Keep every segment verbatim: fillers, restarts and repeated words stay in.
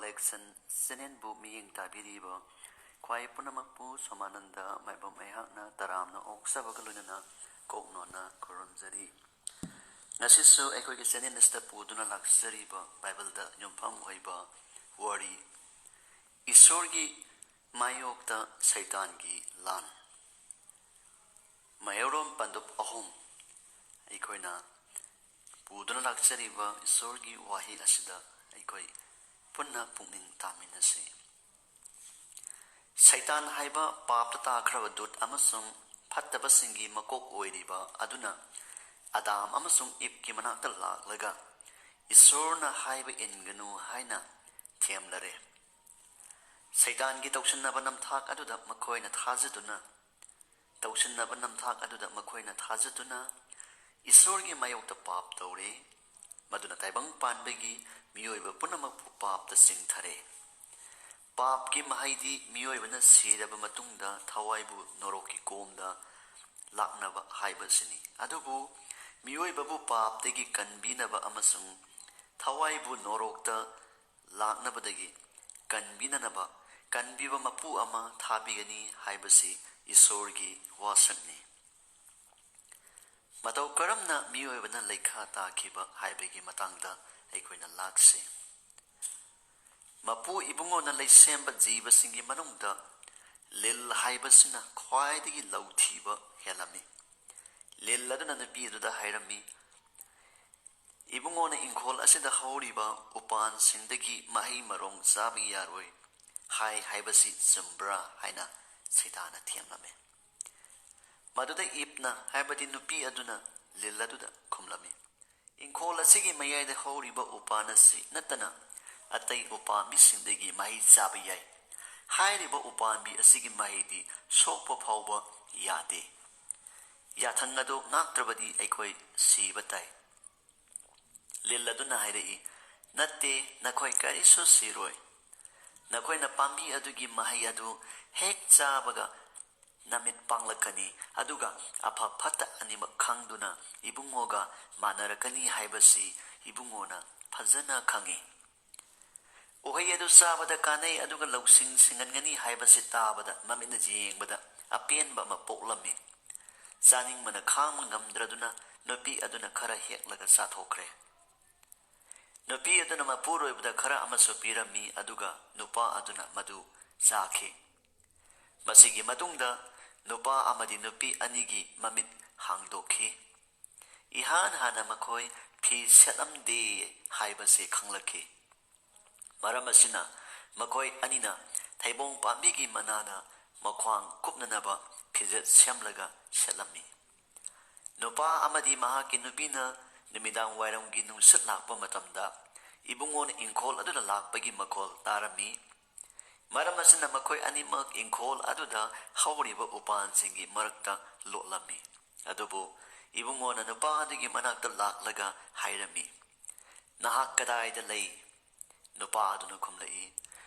Collection ꯆꯦꯅꯦꯜꯕꯨ ꯃꯤꯠꯌꯦꯡ ꯇꯥꯕꯤꯔꯤꯕ ꯈ꯭ꯋꯥꯏ ꯄꯨꯝꯅꯃꯛꯄꯨ ꯁꯣꯃꯥꯅꯟꯗ ꯃꯥꯏꯕꯝ ꯑꯩꯍꯥꯛꯅ ꯇꯔꯥꯝꯅ ꯑꯣꯛꯆꯕꯒ ꯂꯣꯏꯅꯅ ꯀꯣꯛꯅꯣꯟꯅ ꯈꯨꯔꯨꯝꯖꯔꯤ꯫ ꯉꯁꯤꯁꯨ ꯑꯩꯈꯣꯏꯒꯤ ꯆꯦꯅꯦꯜ ꯑꯁꯤꯗ ꯄꯨꯗꯨꯅ ꯂꯥꯛꯆꯔꯤꯕ ꯕꯥꯏꯕꯜꯗ ꯌꯨꯝꯐꯝ ꯑꯣꯏꯕ ꯋꯥꯔꯤ, ꯏꯁꯣꯔꯒꯤ ꯃꯥꯌꯣꯛꯇ ꯁꯩꯇꯥꯟꯒꯤ ꯂꯥꯟ꯫ ꯃꯌꯣꯔꯣꯝ ꯄꯟꯗꯨꯞ ꯑꯍꯨꯝ꯫ ꯑꯩꯈꯣꯏꯅ ꯄꯨꯗꯨꯅ ꯂꯥꯛꯆꯔꯤꯕ ꯏꯁꯣꯔꯒꯤ ꯋꯥꯍꯩ ꯑꯁꯤꯗ ꯑꯩꯈꯣꯏ ꯄꯨꯟꯅ ꯄꯨꯛꯅꯤꯡ ꯇꯥꯃꯤꯟꯅꯁꯤ꯫ ꯁꯩꯇꯥꯟ ꯍꯥꯏꯕ ꯄꯥꯞꯇ ꯇꯥꯈ꯭ꯔꯕ ꯗꯨꯠ ꯑꯃꯁꯨꯡ ꯐꯠꯇꯕꯁꯤꯡꯒꯤ ꯃꯀꯣꯛ ꯑꯣꯏꯔꯤꯕ ꯑꯗꯨꯅ ꯑꯗꯥꯝ ꯑꯃꯁꯨꯡ ꯏꯞꯀꯤ ꯃꯅꯥꯛꯇ ꯂꯥꯛꯂꯒ ꯏꯁꯣꯔꯅ ꯍꯥꯏꯕ ꯏꯟꯒꯅꯨ ꯍꯥꯏꯅ ꯊꯦꯝꯂꯔꯦ꯫ ꯁꯩꯇꯥꯟꯒꯤ ꯇꯧꯁꯤꯟꯅꯕ ꯅꯝꯊꯥꯛ ꯑꯗꯨꯗ ꯃꯈꯣꯏꯅ ꯊꯥꯖꯗꯨꯅ, ꯇꯧꯁꯤꯟꯅꯕ ꯅꯝꯊꯥꯛ ꯑꯗꯨꯗ ꯃꯈꯣꯏꯅ ꯊꯥꯖꯗꯨꯅ ꯏꯁꯣꯔꯒꯤ ꯃꯥꯌꯣꯛꯇ ꯄꯥꯞ ꯇꯧꯔꯦ, ꯃꯗꯨꯅ ꯇꯥꯏꯕꯪ ꯄꯥꯟꯕꯒꯤ ꯃꯤꯑꯣꯏꯕ ꯄꯨꯝꯅꯃꯛꯄꯨ ꯄꯥꯞꯇ ꯆꯤꯡꯊꯔꯦ꯫ ꯄꯥꯞꯀꯤ ꯃꯍꯩꯗꯤ ꯃꯤꯑꯣꯏꯕꯅ ꯁꯤꯔꯕ ꯃꯇꯨꯡꯗ ꯊꯋꯥꯏꯕꯨ ꯅꯣꯔꯣꯛꯀꯤ ꯀꯣꯝꯗ ꯂꯥꯛꯅꯕ ꯍꯥꯏꯕꯁꯤꯅꯤ꯫ ꯑꯗꯨꯕꯨ ꯃꯤꯑꯣꯏꯕꯕꯨ ꯄꯥꯞꯇꯒꯤ ꯀꯟꯕꯤꯅꯕ ꯑꯃꯁꯨꯡ ꯊꯋꯥꯏꯕꯨ ꯅꯣꯔꯣꯛꯇ ꯂꯥꯛꯅꯕꯗꯒꯤ ꯀꯟꯕꯤꯅꯅꯕ ꯀꯟꯕꯤꯕ ꯃꯄꯨ ꯑꯃ ꯊꯥꯕꯤꯒꯅꯤ ꯍꯥꯏꯕꯁꯤ ꯏꯁꯣꯔꯒꯤ ꯋꯥꯁꯛꯅꯤ꯫ ꯃꯇꯧ ꯀꯔꯝꯅ ꯃꯤꯑꯣꯏꯕꯅ ꯂꯩꯈꯥ ꯇꯥꯈꯤꯕ ꯍꯥꯏꯕꯒꯤ ꯃꯇꯥꯡꯗ ꯑꯩꯈꯣꯏꯅ ꯂꯥꯛꯁꯤ꯫ ꯃꯄꯨ ꯏꯕꯨꯡꯉꯣꯅ ꯂꯩꯁꯦꯝꯕ ꯖꯤꯕꯁꯤꯡꯒꯤ ꯃꯅꯨꯡꯗ ꯂꯤꯜ ꯍꯥꯏꯕꯁꯤꯅ ꯈ꯭ꯋꯥꯏꯗꯒꯤ ꯂꯧꯊꯤꯕ ꯍꯦꯜꯂꯝꯃꯤ꯫ ꯂꯤꯜ ꯑꯗꯨꯅ ꯅꯨꯄꯤ ꯑꯗꯨꯗ ꯍꯥꯏꯔꯝꯃꯤ, "ꯏꯕꯨꯡꯉꯣꯅ ꯏꯪꯈꯣꯜ ꯑꯁꯤꯗ ꯍꯧꯔꯤꯕ ꯎꯄꯥꯟꯁꯤꯡꯗꯒꯤ ꯃꯍꯩ ꯃꯔꯣꯡ ꯆꯥꯕ ꯌꯥꯔꯣꯏ ꯍꯥꯏ ꯍꯥꯏꯕꯁꯤ ꯆꯨꯝꯕ꯭ꯔꯥ?" ꯍꯥꯏꯅ ꯁꯩꯇꯥꯟꯅ ꯊꯦꯝꯂꯝꯃꯤ꯫ ꯃꯗꯨꯗ ꯏꯞꯅ, ꯍꯥꯏꯕꯗꯤ ꯅꯨꯄꯤ ꯑꯗꯨꯅ ꯂꯤꯜ ꯑꯗꯨꯗ ꯈꯨꯝꯂꯝꯃꯤ, "ꯏꯪꯈꯣꯜ ꯑꯁꯤꯒꯤ ꯃꯌꯥꯏꯗ ꯍꯧꯔꯤꯕ ꯎꯄꯥꯟ ꯑꯁꯤ ꯅꯠꯇꯅ ꯑꯇꯩ ꯎꯄꯥꯝꯕꯤꯁꯤꯡꯗꯒꯤ ꯃꯍꯩ ꯆꯥꯕ ꯌꯥꯏ꯫ ꯍꯥꯏꯔꯤꯕ ꯎꯄꯥꯝꯕꯤ ꯑꯁꯤꯒꯤ ꯃꯍꯩꯗꯤ ꯁꯣꯛꯄ ꯐꯥꯎꯕ ꯌꯥꯗꯦ꯫ ꯌꯥꯊꯪ ꯑꯗꯨ ꯉꯥꯛꯇ꯭ꯔꯕꯗꯤ ꯑꯩꯈꯣꯏ ꯁꯤꯕ ꯇꯥꯏ꯫" ꯂꯤꯜ ꯑꯗꯨꯅ ꯍꯥꯏꯔꯛꯏ, "ꯅꯠꯇꯦ, ꯅꯈꯣꯏ ꯀꯔꯤꯁꯨ ꯁꯤꯔꯣꯏ꯫ ꯅꯈꯣꯏꯅ ꯄꯥꯝꯕꯤ ꯑꯗꯨꯒꯤ ꯃꯍꯩ ꯑꯗꯨ ꯍꯦꯛ ꯆꯥꯕꯒ ꯅꯃꯤꯠ ꯄꯥꯡꯂꯛꯀꯅꯤ, ꯑꯗꯨꯒ ꯑꯐ ꯐꯠꯇ ꯑꯅꯤꯃꯛ ꯈꯪꯗꯨꯅ ꯏꯕꯨꯡꯉꯣꯒ ꯃꯥꯟꯅꯔꯛꯀꯅꯤ ꯍꯥꯏꯕꯁꯤ ꯏꯕꯨꯡꯉꯣꯅ ꯐꯖꯅ ꯈꯪꯏ꯫" ꯎꯍꯩ ꯑꯗꯨ ꯆꯥꯕꯗ ꯀꯥꯟꯅꯩ ꯑꯗꯨꯒ ꯂꯧꯁꯤꯡ ꯁꯤꯡꯍꯟꯒꯅꯤ ꯍꯥꯏꯕꯁꯤ ꯇꯥꯕꯗ ꯃꯃꯤꯠꯅ ꯌꯦꯡꯕꯗ ꯑꯄꯦꯟꯕ ꯑꯃ ꯄꯣꯛꯂꯝꯃꯤ꯫ ꯆꯥꯅꯤꯡꯕꯅ ꯈꯥꯡꯕ ꯉꯝꯗ꯭ꯔꯗꯨꯅ ꯅꯨꯄꯤ ꯑꯗꯨꯅ ꯈꯔ ꯍꯦꯛꯂꯒ ꯆꯥꯊꯣꯛꯈ꯭ꯔꯦ꯫ ꯅꯨꯄꯤ ꯑꯗꯨꯅ ꯃꯄꯨꯔꯣꯏꯕꯗ ꯈꯔ ꯑꯃꯁꯨ ꯄꯤꯔꯝꯃꯤ, ꯑꯗꯨꯒ ꯅꯨꯄꯥ ꯑꯗꯨꯅ ꯃꯗꯨ ꯆꯥꯈꯤ꯫ ꯃꯁꯤꯒꯤ ꯃꯇꯨꯡꯗ ꯅꯨꯄꯥ ꯑꯃꯗꯤ ꯅꯨꯄꯤ ꯑꯅꯤꯒꯤ ꯃꯃꯤꯠ ꯍꯥꯡꯗꯣꯛꯈꯤ꯫ ꯏꯍꯥꯟ ꯍꯥꯟꯅ ꯃꯈꯣꯏ ꯐꯤ ꯁꯦꯠꯂꯝꯗꯦ ꯍꯥꯏꯕꯁꯤ ꯈꯪꯂꯛꯈꯤ꯫ ꯃꯔꯝ ꯑꯁꯤꯅ ꯃꯈꯣꯏ ꯑꯅꯤꯅ ꯊꯩꯕꯣꯡ ꯄꯥꯝꯕꯤꯒꯤ ꯃꯅꯥꯗ ꯃꯈ꯭ꯋꯥꯡ ꯀꯨꯞꯅꯅꯕ ꯐꯤꯖꯦꯠ ꯁꯦꯝꯂꯒ ꯁꯦꯠꯂꯝꯃꯤ꯫ ꯅꯨꯄꯥ ꯑꯃꯗꯤ ꯃꯍꯥꯛꯀꯤ ꯅꯨꯄꯤꯅ ꯅꯨꯃꯤꯗꯥꯡ ꯋꯥꯏꯔꯝꯒꯤ ꯅꯨꯡꯁꯤꯠ ꯂꯥꯛꯄ ꯃꯇꯝꯗ ꯏꯕꯨꯡꯉꯣꯅ ꯏꯪꯈꯣꯜ ꯑꯗꯨꯗ ꯂꯥꯛꯄꯒꯤ ꯃꯈꯣꯜ ꯇꯥꯔꯝꯃꯤ꯫ ꯃꯔꯝ ꯑꯁꯤꯅ ꯃꯈꯣꯏ ꯑꯅꯤꯃꯛ ꯏꯪꯈꯣꯜ ꯑꯗꯨꯗ ꯍꯧꯔꯤꯕ ꯎꯄꯥꯟꯁꯤꯡꯒꯤ ꯃꯔꯛꯇ ꯂꯣꯠꯂꯝꯃꯤ꯫ ꯑꯗꯨꯕꯨ ꯏꯕꯨꯡꯉꯣꯅ ꯅꯨꯄꯥ ꯑꯗꯨꯒꯤ ꯃꯅꯥꯛꯇ ꯂꯥꯛꯂꯒ ꯍꯥꯏꯔꯝꯃꯤ, "ꯅꯍꯥꯛ ꯀꯗꯥꯏꯗ ꯂꯩ?" ꯅꯨꯄꯥ ꯑꯗꯨꯅ ꯈꯨꯝꯂꯛꯏ,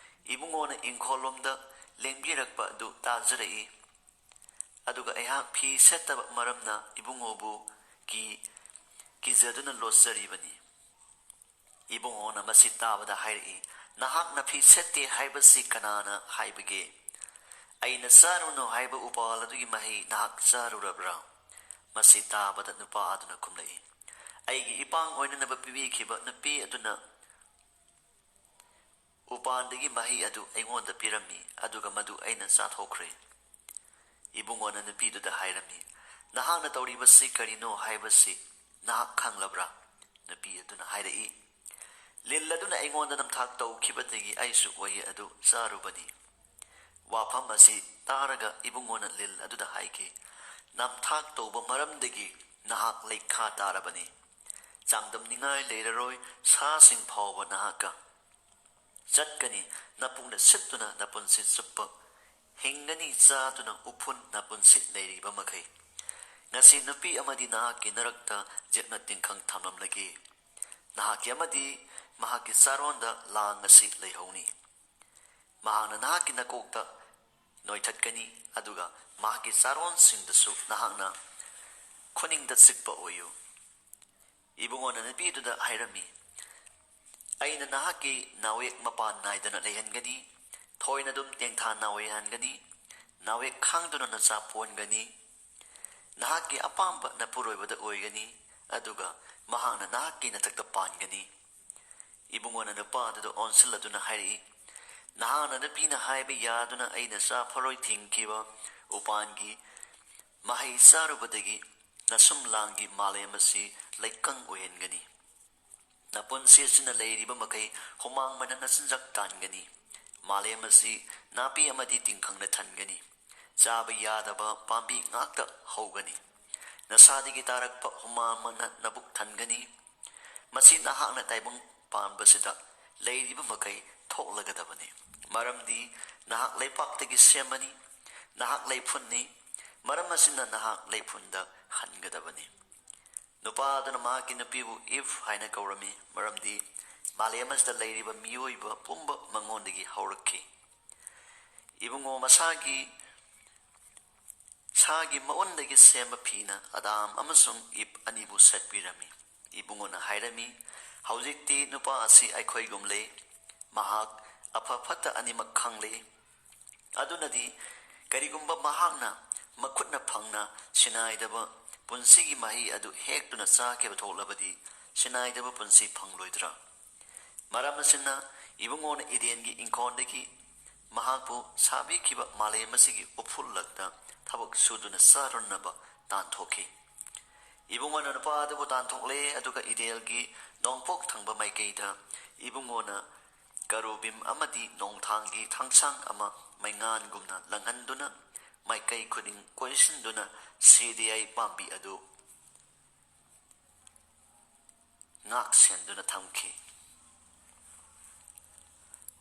"ꯏꯕꯨꯡꯉꯣꯅ ꯏꯪꯈꯣꯜꯂꯣꯝꯗ ꯂꯦꯡꯕꯤꯔꯛꯄ ꯑꯗꯨ ꯇꯥꯖꯔꯛꯏ꯫ ꯑꯗꯨꯒ ꯑꯩꯍꯥꯛ ꯐꯤ ꯁꯦꯠꯇꯕ ꯃꯔꯝꯅ ꯏꯕꯨꯡꯉꯣꯕꯨ ꯀꯤ-, ꯀꯤꯖꯗꯨꯅ ꯂꯣꯠꯆꯔꯤꯕꯅꯤ꯫" ꯏꯕꯨꯡꯉꯣꯅ ꯃꯁꯤ ꯇꯥꯕꯗ ꯍꯥꯏꯔꯛꯏ, "ꯅꯍꯥꯛꯅ ꯐꯤ ꯁꯦꯠꯇꯦ ꯍꯥꯏꯕꯁꯤ ꯀꯅꯥꯅ ꯍꯥꯏꯕꯒꯦ? ꯑꯩꯅ ꯆꯥꯔꯨꯅꯨ ꯍꯥꯏꯕ ꯎꯄꯥꯜ ꯑꯗꯨꯒꯤ ꯃꯍꯩ ꯅꯍꯥꯛ ꯆꯥꯔꯨꯔꯕ꯭ꯔꯥ?" ꯃꯁꯤ ꯇꯥꯕꯗ ꯅꯨꯄꯥ ꯑꯗꯨꯅ ꯈꯨꯝꯂꯛꯏ, "ꯑꯩꯒꯤ ꯏꯄꯥꯡ ꯑꯣꯏꯅꯅꯕ ꯄꯤꯕꯤꯈꯤꯕ ꯅꯨꯄꯤ ꯑꯗꯨꯅ ꯎꯄꯥꯟꯗꯒꯤ ꯃꯍꯩ ꯑꯗꯨ ꯑꯩꯉꯣꯟꯗ ꯄꯤꯔꯝꯃꯤ, ꯑꯗꯨꯒ ꯃꯗꯨ ꯑꯩꯅ ꯆꯥꯊꯣꯛꯈ꯭ꯔꯦ꯫" ꯏꯕꯨꯡꯉꯣꯅ ꯅꯨꯄꯤꯗꯨꯗ ꯍꯥꯏꯔꯝꯃꯤ, "ꯅꯍꯥꯛꯅ ꯇꯧꯔꯤꯕꯁꯤ ꯀꯔꯤꯅꯣ ꯍꯥꯏꯕꯁꯤ ꯅꯍꯥꯛ ꯈꯪꯂꯕ꯭ꯔꯥ?" ꯅꯨꯄꯤ ꯑꯗꯨꯅ ꯍꯥꯏꯔꯛꯏ, "ꯂꯤꯟ ꯑꯗꯨꯅ ꯑꯩꯉꯣꯟꯗ ꯅꯝꯊꯥꯛ ꯇꯧꯈꯤꯕꯗꯒꯤ ꯑꯩꯁꯨ ꯎꯍꯩ ꯑꯗꯨ ꯆꯥꯔꯨꯕꯅꯤ꯫" ꯋꯥꯐꯝ ꯑꯁꯤ ꯇꯥꯔꯒ ꯏꯕꯨꯡꯉꯣꯅ ꯂꯤꯟ ꯑꯗꯨꯗ ꯍꯥꯏꯈꯤ, "ꯅꯝꯊꯥꯛ ꯇꯧꯕ ꯃꯔꯝꯗꯒꯤ ꯅꯍꯥꯛ ꯂꯩꯈꯥ ꯇꯥꯔꯕꯅꯤ꯫ ꯆꯥꯡꯗꯝꯅꯤꯡꯉꯥꯏ ꯂꯩꯔꯔꯣꯏ, ꯁꯥꯁꯤꯡ ꯐꯥꯎꯕ ꯅꯍꯥꯛꯀ ꯆꯠꯀꯅꯤ, ꯅꯄꯨꯛꯅ ꯁꯤꯠꯇꯨꯅ ꯅꯄꯨꯟꯁꯤ ꯆꯨꯞꯄ ꯍꯤꯡꯒꯅꯤ, ꯆꯥꯗꯨꯅ ꯎꯐꯨꯟ ꯅꯄꯨꯟꯁꯤ ꯂꯩꯔꯤꯕ ꯃꯈꯩ꯫ ꯉꯁꯤ ꯅꯨꯄꯤ ꯑꯃꯗꯤ ꯅꯍꯥꯛꯀꯤ ꯅꯔꯛꯇ ꯖꯤꯛꯅ ꯇꯤꯡꯈꯪ ꯊꯝꯂꯝꯂꯒꯦ꯫ ꯅꯍꯥꯛꯀꯤ ꯑꯃꯗꯤ ꯃꯍꯥꯛꯀꯤ ꯆꯥꯔꯣꯟꯗ ꯂꯥꯡ ꯑꯁꯤ ꯂꯩꯍꯧꯅꯤ꯫ ꯃꯍꯥꯛꯅ ꯅꯍꯥꯛꯀꯤ ꯅꯀꯣꯛꯇ ꯅꯣꯏꯊꯠꯀꯅꯤ, ꯑꯗꯨꯒ ꯃꯍꯥꯛꯀꯤ ꯆꯥꯔꯣꯟꯁꯤꯡꯗꯁꯨ ꯅꯍꯥꯛꯅ ꯈꯨꯅꯤꯡꯗ ꯆꯤꯛꯄ ꯑꯣꯏꯌꯨ꯫" ꯏꯕꯨꯡꯉꯣꯅ ꯅꯨꯄꯤꯗꯨꯗ ꯍꯥꯏꯔꯝꯃꯤ, ꯑꯩꯅ ꯅꯍꯥꯛꯀꯤ ꯅꯥꯋꯦꯛ ꯃꯄꯥꯟ ꯅꯥꯏꯗꯅ ꯂꯩꯍꯟꯒꯅꯤ, ꯊꯣꯏꯅ ꯑꯗꯨꯝ ꯇꯦꯡꯊꯥ ꯅꯥꯋꯦ ꯍꯟꯒꯅꯤ, ꯅꯥꯋꯦꯛ ꯈꯥꯡꯗꯨꯅ ꯅꯆꯥ ꯄꯣꯟꯒꯅꯤ, ꯅꯍꯥꯛꯀꯤ ꯑꯄꯥꯝꯕ ꯅꯄꯨꯔꯣꯏꯕꯗ ꯑꯣꯏꯒꯅꯤ, ꯑꯗꯨꯒ ꯃꯍꯥꯛꯅ ꯅꯍꯥꯛꯀꯤ ꯅꯊꯛꯇ ꯄꯥꯟꯒꯅꯤ꯫ ꯏꯕꯨꯡꯉꯣꯅ ꯅꯨꯄꯥ ꯑꯗꯨꯗ ꯑꯣꯟꯁꯤꯜꯂꯗꯨꯅ ꯍꯥꯏꯔꯛꯏ, "ꯅꯍꯥꯛꯅ ꯅꯨꯄꯤꯅ ꯍꯥꯏꯕ ꯌꯥꯗꯨꯅ ꯑꯩ ꯅꯆꯥ ꯐꯔꯣꯏ ꯊꯤꯡꯈꯤꯕ ꯎꯄꯥꯟꯒꯤ ꯃꯍꯩ ꯆꯥꯔꯨꯕꯗꯒꯤ ꯅꯁꯨꯝ ꯂꯥꯡꯒꯤ ꯃꯥꯂꯦꯝ ꯑꯁꯤ ꯂꯩꯀꯪ ꯑꯣꯏꯍꯟꯒꯅꯤ꯫ ꯅꯄꯨꯟꯁꯤ ꯑꯁꯤꯅ ꯂꯩꯔꯤꯕ ꯃꯈꯩ ꯍꯨꯃꯥꯡ ꯃꯅꯝꯅ ꯆꯤꯟꯖꯥꯛ ꯇꯥꯟꯒꯅꯤ꯫ ꯃꯥꯂꯦꯝ ꯑꯁꯤ ꯅꯥꯄꯤ ꯑꯃꯗꯤ ꯇꯤꯡꯈꯪꯅ ꯊꯟꯒꯅꯤ꯫ ꯆꯥꯕ ꯌꯥꯗꯕ ꯄꯥꯝꯕꯤ ꯉꯥꯛꯇ ꯍꯧꯒꯅꯤ꯫ ꯅꯁꯥꯗꯒꯤ ꯇꯥꯔꯛꯄ ꯍꯨꯃꯥꯡ ꯃꯅꯝꯅ ꯅꯕꯨꯛ ꯊꯟꯒꯅꯤ꯫ ꯃꯁꯤ ꯅꯍꯥꯛꯅ ꯇꯥꯏꯕꯪ ꯄꯥꯟꯕꯁꯤꯗ ꯂꯩꯔꯤꯕ ꯃꯈꯩ ꯊꯣꯛꯂꯒꯗꯕꯅꯤ꯫ ꯃꯔꯝꯗꯤ ꯅꯍꯥꯛ ꯂꯩꯄꯥꯛꯇꯒꯤ ꯁꯦꯝꯕꯅꯤ꯫ ꯅꯍꯥꯛ ꯂꯩꯐꯨꯟꯅꯤ꯫ ꯃꯔꯝ ꯑꯁꯤꯅ ꯅꯍꯥꯛ ꯂꯩꯐꯨꯟꯗ ꯍꯟꯒꯗꯕꯅꯤ꯫" ꯅꯨꯄꯥ ꯑꯗꯨꯅ ꯃꯍꯥꯛꯀꯤ ꯅꯨꯄꯤꯕꯨ ꯏꯚ ꯍꯥꯏꯅ ꯀꯧꯔꯝꯃꯤ, ꯃꯔꯝꯗꯤ ꯃꯥꯂꯦꯝ ꯑꯁꯤꯗ ꯂꯩꯔꯤꯕ ꯃꯤꯑꯣꯏꯕ ꯄꯨꯝꯕ ꯃꯉꯣꯟꯗꯒꯤ ꯍꯧꯔꯛꯈꯤ꯫ ꯏꯕꯨꯡꯉꯣ ꯃꯁꯥꯒꯤ ꯁꯥꯒꯤ ꯃꯎꯟꯗꯒꯤ ꯁꯦꯝꯕ ꯐꯤꯅ ꯑꯗꯥꯝ ꯑꯃꯁꯨꯡ ꯏꯞ ꯑꯅꯤꯕꯨ ꯁꯦꯠꯄꯤꯔꯝꯃꯤ꯫ ꯏꯕꯨꯡꯉꯣꯅ ꯍꯥꯏꯔꯝꯃꯤ, "ꯍꯧꯖꯤꯛꯇꯤ ꯅꯨꯄꯥ ꯑꯁꯤ ꯑꯩꯈꯣꯏꯒꯨꯝꯂꯦ꯫ ꯃꯍꯥꯛ ꯑꯐ ꯐꯠꯇ ꯑꯅꯤꯃꯛ ꯈꯪꯂꯦ꯫ ꯑꯗꯨꯅꯗꯤ ꯀꯔꯤꯒꯨꯝꯕ ꯃꯍꯥꯛꯅ ꯃꯈꯨꯠꯅ ꯐꯪꯅ ꯁꯤꯟꯅꯥꯏꯗꯕ ꯄꯨꯟꯁꯤꯒꯤ ꯃꯍꯩ ꯑꯗꯨ ꯍꯦꯛꯇꯨꯅ ꯆꯥꯈꯤꯕ ꯊꯣꯛꯂꯕꯗꯤ ꯁꯤꯟꯅꯥꯏꯗꯕ ꯄꯨꯟꯁꯤ ꯐꯪꯂꯣꯏꯗ꯭ꯔꯥ?" ꯃꯔꯝ ꯑꯁꯤꯅ ꯏꯕꯨꯡꯉꯣꯅ ꯏꯗꯦꯟꯒꯤ ꯏꯪꯈꯣꯜꯗꯒꯤ ꯃꯍꯥꯛꯄꯨ ꯁꯥꯕꯤꯈꯤꯕ ꯃꯥꯂꯦꯝ ꯑꯁꯤꯒꯤ ꯎꯐꯨꯜꯂꯛꯇ ꯊꯕꯛ ꯁꯨꯗꯨꯅ ꯆꯥꯔꯨꯅꯕ ꯇꯥꯟꯊꯣꯛꯈꯤ꯫ ꯏꯕꯨꯡꯉꯣꯅ ꯅꯨꯄꯥ ꯑꯗꯨꯕꯨ ꯇꯥꯟꯊꯣꯛꯂꯦ, ꯑꯗꯨꯒ ꯏꯗꯦꯜꯒꯤ ꯅꯣꯡꯄꯣꯛ ꯊꯪꯕ ꯃꯥꯏꯀꯩꯗ ꯏꯕꯨꯡꯉꯣꯅ ꯀꯔꯨꯕꯤꯝ ꯑꯃꯗꯤ ꯅꯣꯡꯊꯥꯡꯒꯤ ꯊꯥꯡꯁꯥꯡ ꯑꯃ ꯃꯩꯉꯥꯟꯒꯨꯝꯅ ꯂꯪꯍꯟꯗꯨꯅ ꯃꯥꯏꯀꯩ ꯈꯨꯗꯤꯡ ꯀꯣꯏꯁꯤꯟꯗꯨꯅ ꯁꯤꯗꯤꯌꯥꯏ ꯄꯥꯝꯕꯤ ꯑꯗꯨ ꯉꯥꯛ ꯁꯦꯟꯗꯨꯅ ꯊꯝꯈꯤ꯫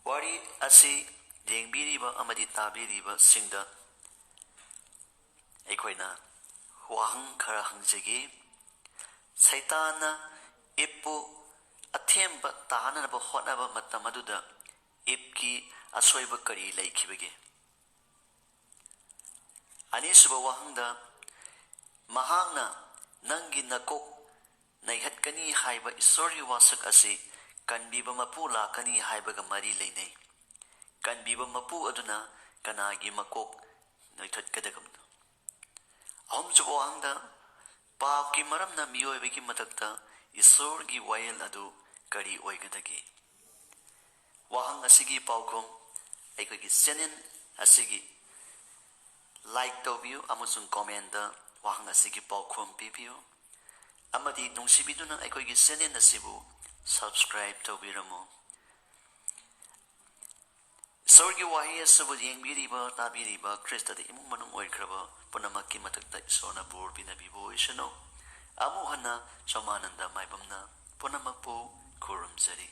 ꯋꯥꯔꯤ ꯑꯁꯤ ꯌꯦꯡꯕꯤꯔꯤꯕ ꯑꯃꯗꯤ ꯇꯥꯕꯤꯔꯤꯕꯁꯤꯡꯗ ꯑꯩꯈꯣꯏꯅ ꯋꯥꯍꯪ ꯈꯔ ꯍꯪꯖꯒꯦ꯫ ꯁꯩꯇꯥꯟꯅ ꯏꯞꯄꯨ ꯑꯊꯦꯝꯕ ꯇꯥꯅꯅꯕ ꯍꯣꯠꯅꯕ ꯃꯇꯝ ꯑꯗꯨꯗ ꯏꯞꯀꯤ ꯑꯁꯣꯏꯕ ꯀꯔꯤ ꯂꯩꯈꯤꯕꯒꯦ? ꯑꯅꯤꯁꯨꯕ ꯋꯥꯍꯪꯗ, ꯃꯍꯥꯛꯅ ꯅꯪꯒꯤ ꯅꯀꯣꯛ ꯅꯩꯍꯠꯀꯅꯤ ꯍꯥꯏꯕ ꯏꯁꯣꯔꯒꯤ ꯋꯥꯁꯛ ꯑꯁꯤ ꯀꯟꯕꯤꯕ ꯃꯄꯨ ꯂꯥꯛꯀꯅꯤ ꯍꯥꯏꯕꯒ ꯃꯔꯤ ꯂꯩꯅꯩ꯫ ꯀꯟꯕꯤꯕ ꯃꯄꯨ ꯑꯗꯨꯅ ꯀꯅꯥꯒꯤ ꯃꯀꯣꯛ ꯅꯣꯏꯊꯠꯀꯗꯕꯅꯣ? ꯑꯍꯨꯝꯁꯨꯕ ꯋꯥꯍꯪꯗ, ꯄꯥꯞꯀꯤ ꯃꯔꯝꯅ ꯃꯤꯑꯣꯏꯕꯒꯤ ꯃꯊꯛꯇ ꯏꯁꯣꯔꯒꯤ ꯋꯥꯌꯦꯜ ꯑꯗꯨ ꯀꯔꯤ ꯑꯣꯏꯒꯗꯒꯦ? ꯋꯥꯍꯪ ꯑꯁꯤꯒꯤ ꯄꯥꯎꯈꯨꯝ ꯑꯩꯈꯣꯏꯒꯤ ꯆꯦꯅꯦꯜ ꯑꯁꯤꯒꯤ ꯂꯥꯏꯛ ꯇꯧꯕꯤꯌꯨ ꯑꯃꯁꯨꯡ ꯀꯣꯃꯦꯟꯗ ꯋꯥꯍꯪ ꯑꯁꯤꯒꯤ ꯄꯥꯎꯈꯨꯝ ꯄꯤꯕꯤꯌꯨ, ꯑꯃꯗꯤ ꯅꯨꯡꯁꯤꯕꯤꯗꯨꯅ ꯑꯩꯈꯣꯏꯒꯤ ꯆꯦꯅꯦꯜ ꯑꯁꯤꯕꯨ ꯁꯕꯁꯀ꯭ꯔꯥꯏꯕ ꯇꯧꯕꯤꯔꯝꯃꯨ꯫ ꯏꯁꯣꯔꯒꯤ ꯋꯥꯍꯩ ꯑꯁꯤꯕꯨ ꯌꯦꯡꯕꯤꯔꯤꯕ, ꯇꯥꯕꯤꯔꯤꯕ ꯈ꯭ꯔꯤꯁꯇꯗ ꯏꯃꯨꯡ ꯃꯅꯨꯡ ꯑꯣꯏꯈ꯭ꯔꯕ ꯄꯨꯝꯅꯃꯛꯀꯤ ꯃꯊꯛꯇ ꯏꯁꯣꯔꯅ ꯕꯣꯔ ꯄꯤꯅꯕꯤꯕ ꯑꯣꯏꯁꯅꯨ꯫ ꯑꯃꯨꯛ ꯍꯟꯅ ꯁꯣꯃꯥꯅꯟꯗ ꯃꯥꯏꯕꯝꯅ ꯄꯨꯝꯅꯃꯛꯄꯨ ꯈꯨꯔꯨꯝꯖꯔꯤ꯫